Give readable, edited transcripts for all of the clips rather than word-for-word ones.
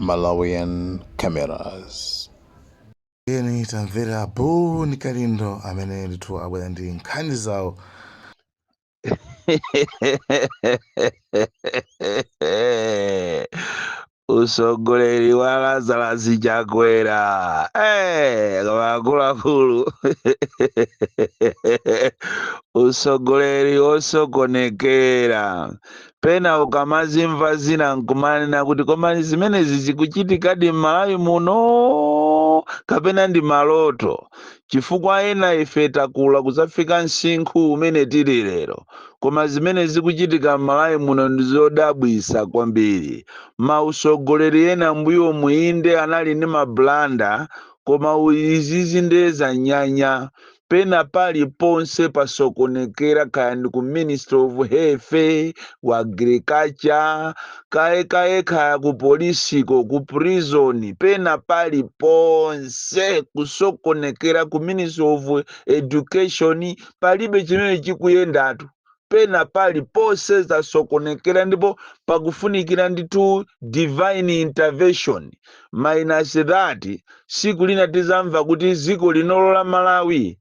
Malawian Cameras. Tiyeni tamvera Bon Kalindo amene ndithu abwera ndi nkhani zawo. Usogoleri wa Lazarus Chakwera, koma akuluakulu, usogoleri wosokonekera. Pena ukamazimva zina nkumanena kuti koma zimenezi zikuchitikadi m'Malawi muno kapena ndi maloto? Chifukwa ena ife takula kudzafika msinkhu umene tili lero, koma zimene zikuchitika m'Malawi muno ndi zodabwisa kwambiri. Mausogoleri ena mbuyomu inde anali ndi ma blunder, koma izizi ndiye zanyanya. Pena paliponse pasokonekera, kaya ndi ku Ministry of Health, ku Agriculture, kaye kaye, kaya ku polisiko, ku prison, pena paliponse kusokonekera, ku Ministry of Education, palibe chimene chikuyendatu. Pena paliponse zasokonekera ndipo pakufunikira ndithu divine intervention. Minus that, siku lina tizamva kuti dziko linolo la Malawi,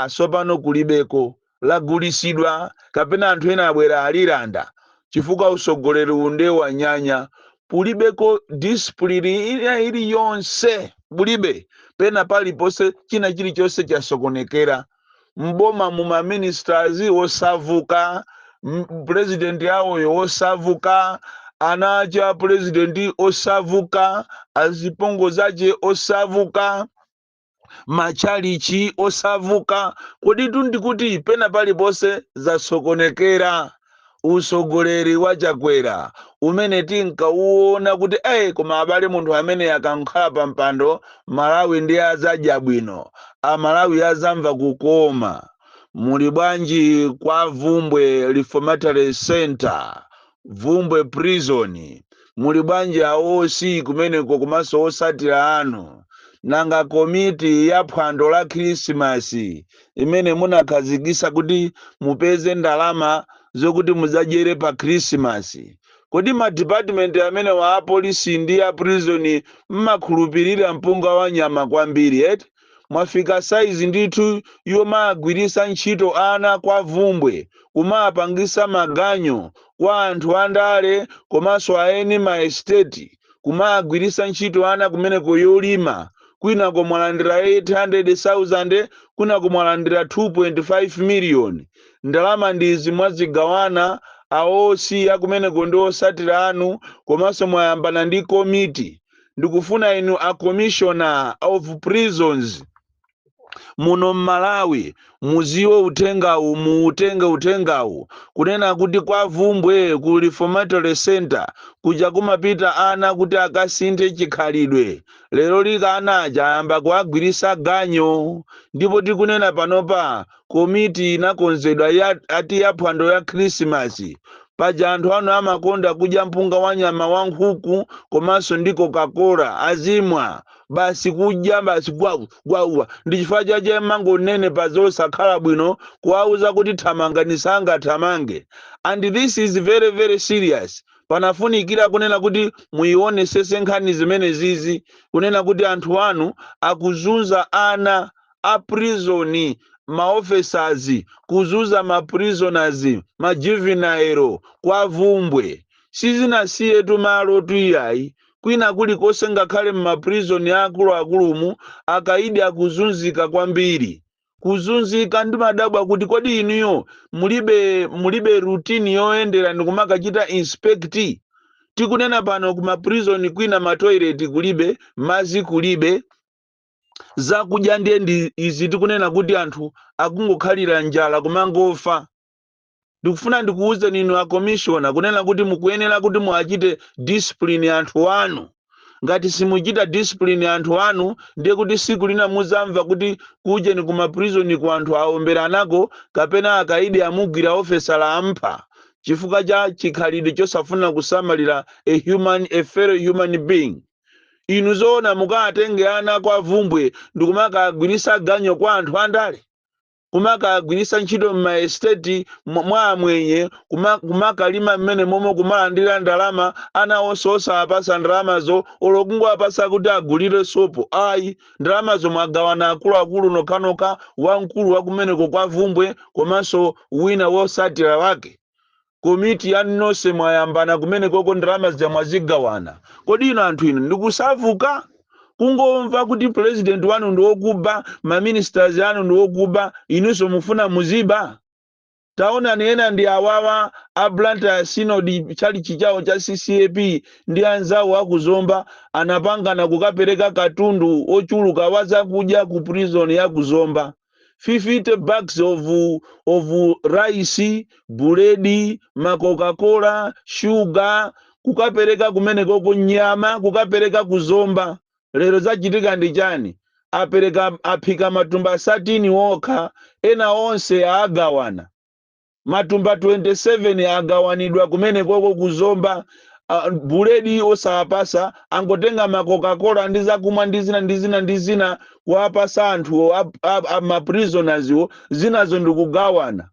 sopano kulibeko, lagulisidwa kapena anthu ena abwera alilanda, chifukwa usogoleri unde wanyanya. Pulibeko discipline ina iliyonse, kulibe. Pena paliponse china chilichonse chasokonekera. Mboma mu ma ministers osavuka, president yawoyo osavuka, ana ache a president osavuka, azipongozi ache osavuka, machalichi osavuka. Kodi ndikuti pena paliponse zasokonekera. Usogoleri wa Chakwera umene tinkauona kuti koma abale, munthu amene akankhala pa mpando, Malawi ndi azadya bwino, Amalawi azamva kukoma. Muli bwanji kwa Vumbwe Reformatory Center, Vumbwe Prison? Muli bwanji aosi kumeneko komanso osatira anu? Nanga komiti ya phwando la Khrisimasi imene munakhazikisa kuti mupeze ndalama zokuti mudzadyere pa Khrisimasi? Kodi ma department amene wa apolisi ndi a prison mmakhulupirira mpunga wa nyama kwambiri eti? Mwafika saizi ndithu yomagwirisa ntchito ana kwa Vumbwe, kumapangisa maganyo kwa anthu andale komanso aeni ma estate, kumagwirisa ntchito ana kumeneko yolima. Kwinako mwalandira 800,000, kwinako mwalandira 2.5 million. Ndalama ndizi mwazigawana aosi akumeneko ndi osatira anu, komanso mwayambana ndi komiti. Ndikufuna inu a Commissioner of Prisons muno mMalawi muziwe uthengawu, muutenge uthengawu kunena kuti kwa Vumbwe ku Reformatory Center kuja kumapita ana kuti akasinthe chikhalidwe. Lero lika ana aja ayamba kuagwirisa ganyo, ndipo tikunena panopa komiti inakonzedwa ya, ati ya phwando ya Khrisimasi. Paja anthu anu amakonda kudya mpunga wa nyama wa nkhuku komanso ndi Coca-Cola, azimwa basi, kudya basi gwawa. Ndi chifukwa chache mangonene pa zosakhala bwino kuwauza kuti thamangani, sangathamange. And this is very very serious. Panafunikira kunena kuti muionesese nkhani zimene zizi, kunena kuti anthu anu akuzunza ana a prison, ma officers kuzunza ma prisoners, ma juvenile kwa Vumbwe. Sizinasiye tumalo tuiyayi, kwina kulikonse, ngakhale mma prison akuluakulumu akaidi akuzunzika kwambiri, kuzunzika. Ndimadabwa kuti kodi inuyo mulibe routine yoyendera ndikumakachita inspect? Tikunena pano kuma prison kwina ma toilet kulibe, madzi kulibe, zakudya ndiye ndi izi. Tikunena kuti anthu akungokhalira njala, kumangofa. Ndikufuna ndikuwuzeni inu a commissioner kunena kuti mukuyenera kuti muachite discipline anthu anu. Ngati simuchita discipline anthu anu, ndiye kuti siku lina muzamva kuti kujeni kuma prison ku anthu aomberanako kapena akaidi amugwira ofesala ampha, chifukwa cha chikhalidwe chosafuna kusamalira a fellow human being. Inu zoona mukatenge ana kwa Vumbwe ndikumakagwirisa ganyo kwa anthu andale? Kumakagwiritsa ntchito m'ma estate mwa amwenye, kumakalima mmene momwe kumalandira ndalama. Ana onse osawapasa ndalamazo, olo kungowapasa kuti agulire sopo, ayi. Ndalamazo mwagawana akuluakulu nokhanokha, wamkulu wakumeneko kwa Vumbwe komanso wina wosatira wake, komiti yanu nonse mwayambana kumene koko, ndalama zija mwazigawana. Kodi ino anthu inu ndikusavuka kungomva kuti president wanu ndi wokuba, ma ministers anu ndi wokuba, inunso mufuna muziba? Taonani, ena ndi awawa a Blantyre Synod, chalichi chawo cha CCAP ndi anzawo akuzomba anapangana kukapereka katundu ochuluka wa zakudya ku prison ya Kuzomba, 50 bags of rice, buledi, ma Coca-Cola, sugar, kukapereka kumenekoko, nyama kukapereka Kuzomba. Lero zachitika ndi chani? Apereka, aphika matumba 13 okha, ena onse aagawana. Matumba 27 agawanidwa kumenekoko Kuzomba. Buledi osawapasa, angotenga ma Coca-Cola ndi zakumwa ndi zina ndi zina ndi zina kuwapasa anthu ma prisoners wo. Zinazo ndikugawana,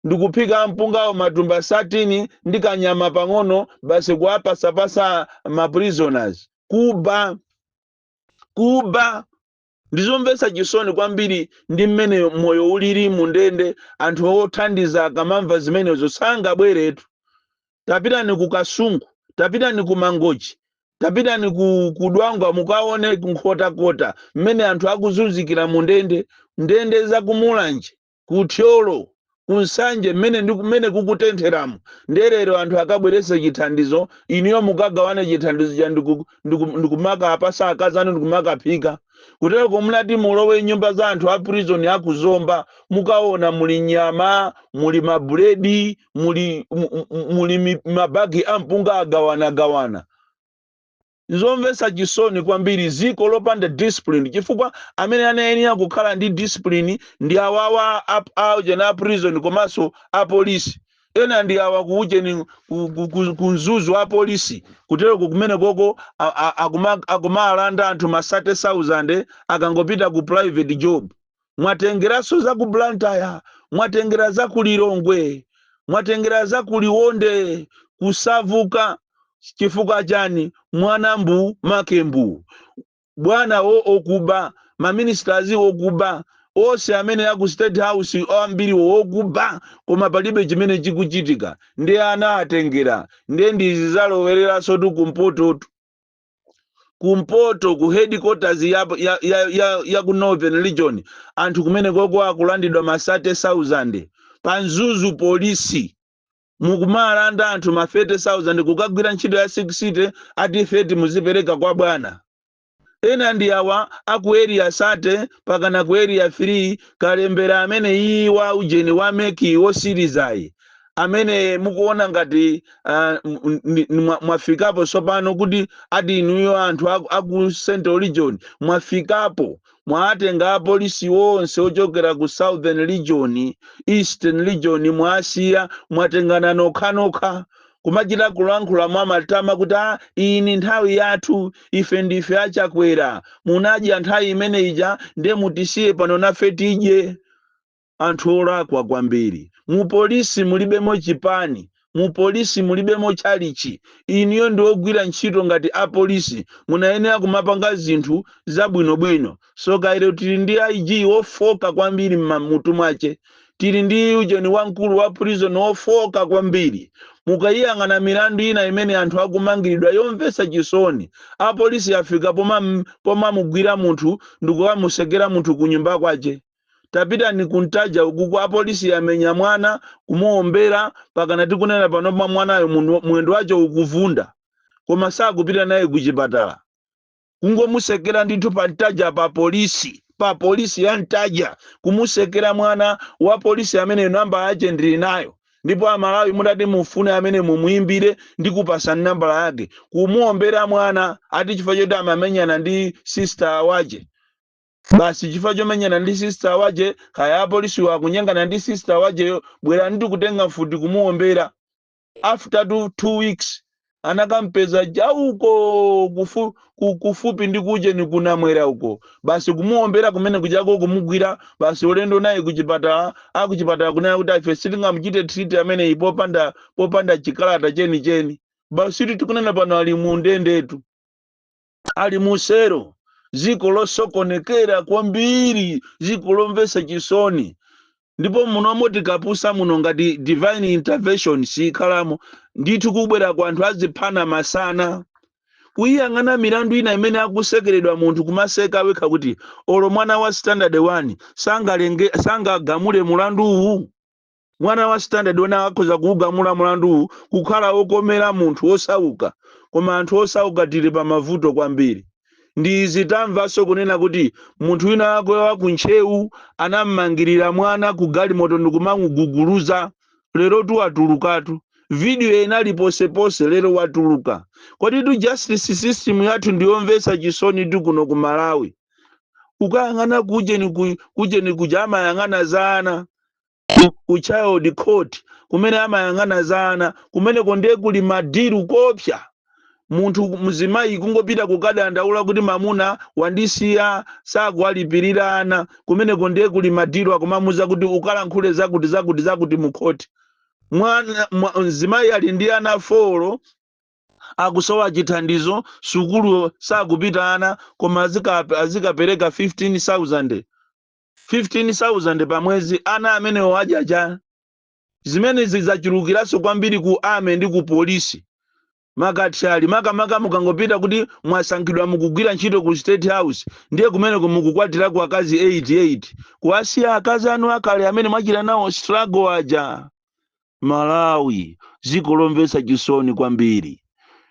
ndikuphika mpungawo matumba 13 ndi kanyama pang'ono basi, kuwapasapasa ma prisoners. Kuba, kuba. Ndizomvetsa chisoni kwambiri ndi mmene moyo ulili mundende. Anthu othandiza akamamva zimenezo sangabweretu. Tapitani ku Kasungu, tapitani ku Mangochi, tapitani ku Dwangwa, mukaone Nkhotakota mmene anthu akuzunzikira mundende. Ndende za kuMulanje, kuThyolo, kuNsanje, mmene ndi kumene kukutentheramo. Nderero anthu akabweretse chithandizo, inuyo mukagawane chithandizo cha ndikumakapasa akazi anu ndikumakaphika. Kutereko munati mulowe nyumba za anthu a prison akuzomba, mukaona muli nyama, muli mabuledi, muli mabagi a mpunga agawanagawana. Zomvetsa chisoni kwambiri, ziko lopanda discipline, chifukwa amene anayenera kukhala ndi discipline ndi awawa aujeni a prison komanso apolisi. Ena ndi awa kuujeni ku Mzuzu, apolisi kutereko kumene koko akumalanda anthu ma 30,000 akangopita ku private job. Mwatengeranso za ku Blantyre, mwatengera za ku Lilongwe, mwatengera za ku Liwonde, kusavuka. Chifukwa chani? Mwana mbu makembu, bwana wo okuba, ma ministers okuba, onse amene aku State House ambiriwo okuba, koma palibe chimene chikuchitika. Ndi ana atengera, ndiye ndizi zalowereranso tu kumpototu, kumpoto ku headquarters ya ku Northern Region. Anthu kumene koko akulandidwa ma 30,000. Pa Mzuzu polisi mukumalanda anthu ma 30,000 kukagwira ntchito ya 60, ati 30 muzipereka kwa bwana. Ena ndi awa aku Area 30 pakana ku Area 3, kalembera amene iyi wa ujeni wa MEC wosirizayi, amene mukuona ngati mwafikapo tsopano kuti ati inuyo anthu aku Central Region mwafikapo. Mwatenga apolisi onse ochokera ku Southern Region, Eastern Region, mwasiya, mwatengana nokhanokha, kumachita kulankhula mwa matama kuti a iyi ni nthawi yathu, ife ndife aChakwera. Munadya nthawi imene ija, ndiye mutisiye pano nafe tidye. Anthu olakwa kwambiri. Mu polisi mulibemo chipani, mu polisi mulibemo chalichi. Inuyo ndi ogwira ntchito ngati apolisi, munayenera kumapanga zinthu zabwinobwino. So kairo tili ndi IG wofoka kwambiri mmutu mwache, tili ndi ujeni wamkulu wa prison wofoka kwambiri. Mukayiyang'ana milandu ina imene anthu akumangiridwa yomvetsa chisoni, apolisi afika pomamugwira munthu ndikukamusekera munthu ku nyumba kwache. Tapitani kuntaja ukuku, apolisi yamenya mwana kumuombera, pakana tikunena pano pa mwanayo mwendo wace ukuvunda, koma sakupita naye kuchipatala, kungomusekera ndithu pa Ntaja, pa polisi ya Ntaja, kumusekera mwana wa polisi amene namba yace ndili nayo. Ndipo Amalawi mutati mufune amene mumuimbire ndi kupasa nambala yake. Kumuombera mwana ati chifukwa choti amamenyana ndi sister wace basi. Chifukwa chomenyana ndi sister wace, kaya apolisiwo akunyengana ndi sister waceyo, bwera ndi kutenga mfuti kumuombera. After 2 weeks Anakampeza chauko kufupi ndi kujeni kunamwera uko, basi kumuombera kumene kuchako, kumugwira, basi ulendo naye kuchipatala. Akuchipatala kunena kuti ife sitingamuchite treat ameneyi popanda chikalata chenicheni. Basi tikunena pano ali mu ndendetu, ali musero. Dziko losokonekera kwambiri, dziko lomvetsa chisoni. Ndipo munomo tikapusa muno, ngati divine intervention sikhalamo ndithu, kubwera ku anthu aziphana masana. Kuyiyang'ana milandu ina imene akusekeredwa, munthu kumaseka wekha kuti olo mwana wa standard 1 sangalenge, sangagamule mulandu uwu. Mwana wa standard 1 akhoza kuugamula mulandu uwu, kukhala wokomera munthu wosauka. Koma anthu osauka tili pa mavuto kwambiri. Ndi izi tamvanso kunena kuti munthu wina wake wa kuntchewu anammangirira mwana ku galimoto ndikumamuguguluza. Lero tu watulukatu, video inali posepose, lero watuluka. Kodi tu justice system yathu ndiyomvetsa chisoni tu kuno ku Malawi. Ukayang'ana kujeni kuja amayang'ana za ana, ku child court kumene amayang'ana za ana, kumeneko ndiye kuli ma deal kopsa. Munthu mzimayi kungopita kukadandaula kuti mamuna wandisiya, sakuwalipirira ana, kumeneko ndiye kuli ma deal. Akumamuza kuti ukalankhule zakuti, zakuti, zakuti mu khoti. Mwana mzimayi ali ndi ana 4, akusowa chithandizo, sukulu sakupita ana, koma azikapereka 15,000 15,000 pa mwezi. Ana amenewo adya chani? Zimene zidzachulukiranso kwambiri ku army ndi ku polisi makathyali, makamaka mukangopita kuti mwasankhidwa, mukugwira ntchito ku State House, ndiye kumeneko mukukwatirako akazi 88, kuwasiya akazi anu akale amene mwachita nawo struggle aja. Malawi, dziko lomvetsa chisoni kwambiri.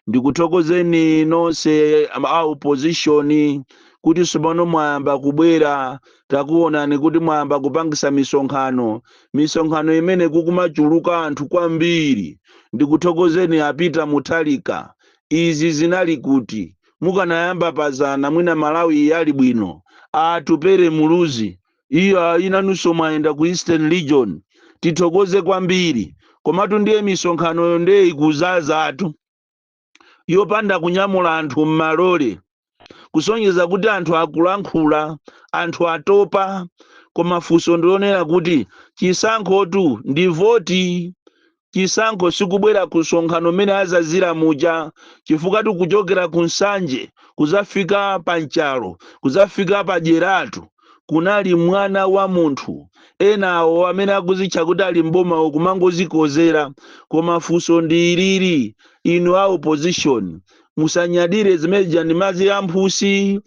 Ndikuthokozeni nonse a opposition kuti tsopano mwayamba kubwera. Takuonani kuti mwayamba kupangisa misonkhano, misonkhano imene kukumachuluka anthu kwambiri. Ndikuthokozeni a Peter Mutharika. Izi zinali kuti mukanayamba pazana, mwina Malawi yali bwino. Atupere Muluzi, iyo inanunso mwayenda ku Eastern Region, tithokoze kwambiri. Komatu ndiye misonkhanoyo ndiye ikuzazatu, yopanda kunyamula anthu m'malole, kusonyeza kuti anthu akulankhula, anthu atopa. Koma funso ndionera kuti chisankhotu ndi voti. Chisankho sikubwera ku msonkhano mmene azazira muja, chifukwa tikuchokera ku Nsanje kuzafika pa Nchalo, kuzafika pa Dyeratu, kunali mwana wa munthu. Enawo amene akuzitcha kuti ali mbomawo kumangozikozera. Koma funso ndi ilili: inu a opposition, musanyadire zimene ndi madzi a mphusi.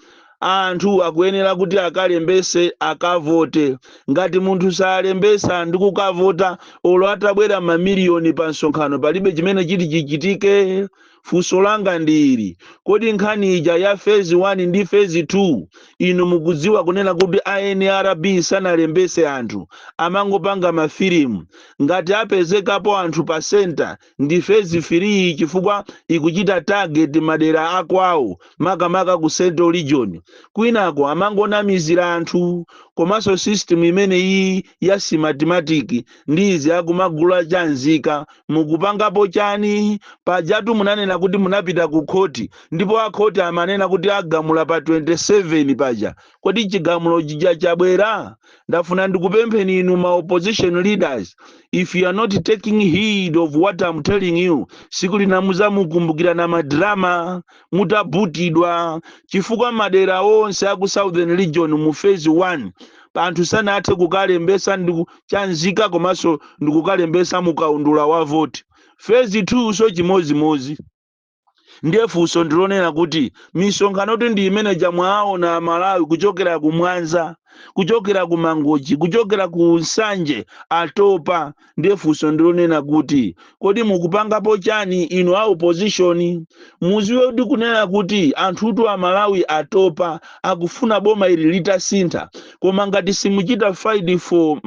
Anthu akuyenera kuti akalembese, akavote. Ngati munthu salembesa ndi kukavota, olo atabwera mamiliyoni pa msonkhano, palibe chimene chiti chichitike. Funso langa ndi ili: kodi nkhani ija ya phase 1 ndi phase 2, inu mukudziwa kunena kuti a NRB sanalembese anthu, amangopanga mafilimu? Ngati apezekapo anthu pa center ndi phase 3, chifukwa ikuchita target madera akwawo, makamaka ku Central Region. Kwinako amangonamizira anthu. Komanso system imene iyi ya Smartmatic ndi izi akumagula chanzika, mukupangapo chani? Pajatu munanena kuti munapita ku khoti, ndipo akhoti amanena kuti agamula pa 27 paja. Kodi chigamulo chija chabwera? Ndafuna ndikupempheni inu ma opposition leaders, if you are not taking heed of what I'm telling you, siku lina muzamukumbukira na ma drama mutabutidwa, chifukwa madera onse aku Southern Region mu phase 1 anthu sanathe kukalembesa ndi chanzika, komanso ndikukalembesa mukaundula wa voti. Phase 2 so chimozimozi. Ndiye funso ndilonena kuti misonkhano ndi imene jamwaona Malawi, kuchokera ku Mwanza, kuchokera ku Mangochi, kuchokera ku Nsanje, atopa. Ndiye funso ndilonena kuti kodi mukupangapo chani inu a opposition? Muziwe kuti kunena kuti anthutu a Malawi atopa, akufuna boma ili litasintha. Koma ngati simuchita fight for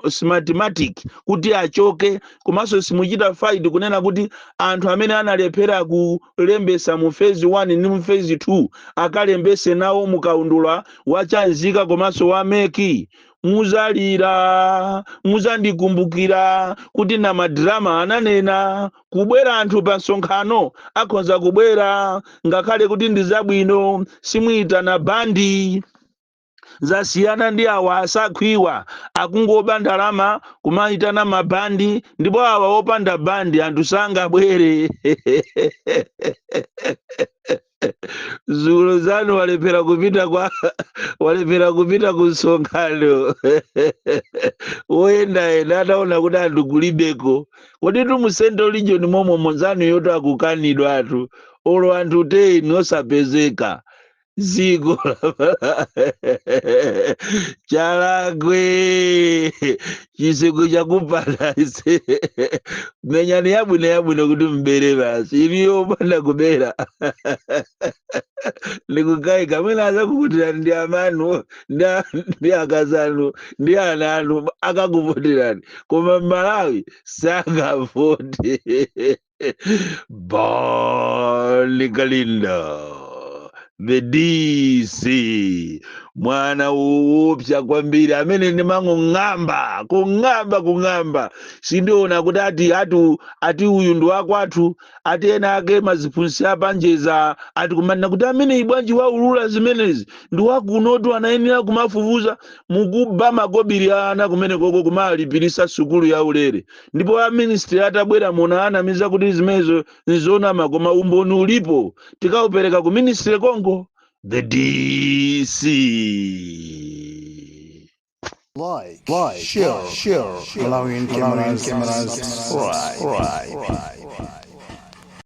Smartmatic kuti achoke, komanso simuchita fight kunena kuti anthu amene analephera kulembesa mu phase 1 ndi mu phase 2 akalembese nawo mukaundula wachanzika komanso wa MEC. Muzalira, muzandikumbukira kuti na madrama ananena kubwera anthu pa msonkhano akhonza kubwera ngakhale kuti ndi zabwino simuyitana bandi. Zasiyana ndi awa asakhwiwa akungoba ndalama kumayitana mabandi, ndipo awa opanda bandi anthu sangabwere. Zulo zanu walephera kupita kwa walephera kupita ku msonkhano woyendayenda ataona kuti anthu kulibeko. Kodi tu mu Central Region momwe monzanu yoto akukanidwa atu olo anthu 10 osapezeka. Dziko chalakwe chiseko chakupanda ise menyani yabwino yabwino kuti mbere basi iliyo opanda kubera ndikukayika amene azakukutirani ndi amanu ndi akazanu ndi ana anu akakuvoterani, koma Malawi sangavote. Bon Kalindo the DC, mwana woopsa kwambiri amene ndimang'ong'amba kung'amba kung'amba, sindiona kuti ati ati ati uyu ndi wakwathu, ati ena ake maziphunzitsi apanjeza ati kumanena kuti amene bwanji waulula zimenezi ndi wakunotu, anayenera kumafufuza. Mukuba makobiri ana kumene koko kumalipirisa sukulu ya ulere, ndipo a ministry atabwera muna anamiza kuti zimenezo nzonama, koma umboni ulipo tikaupereka ku ministry kongo. The DC. Like, share, Malawian cameras, subscribe.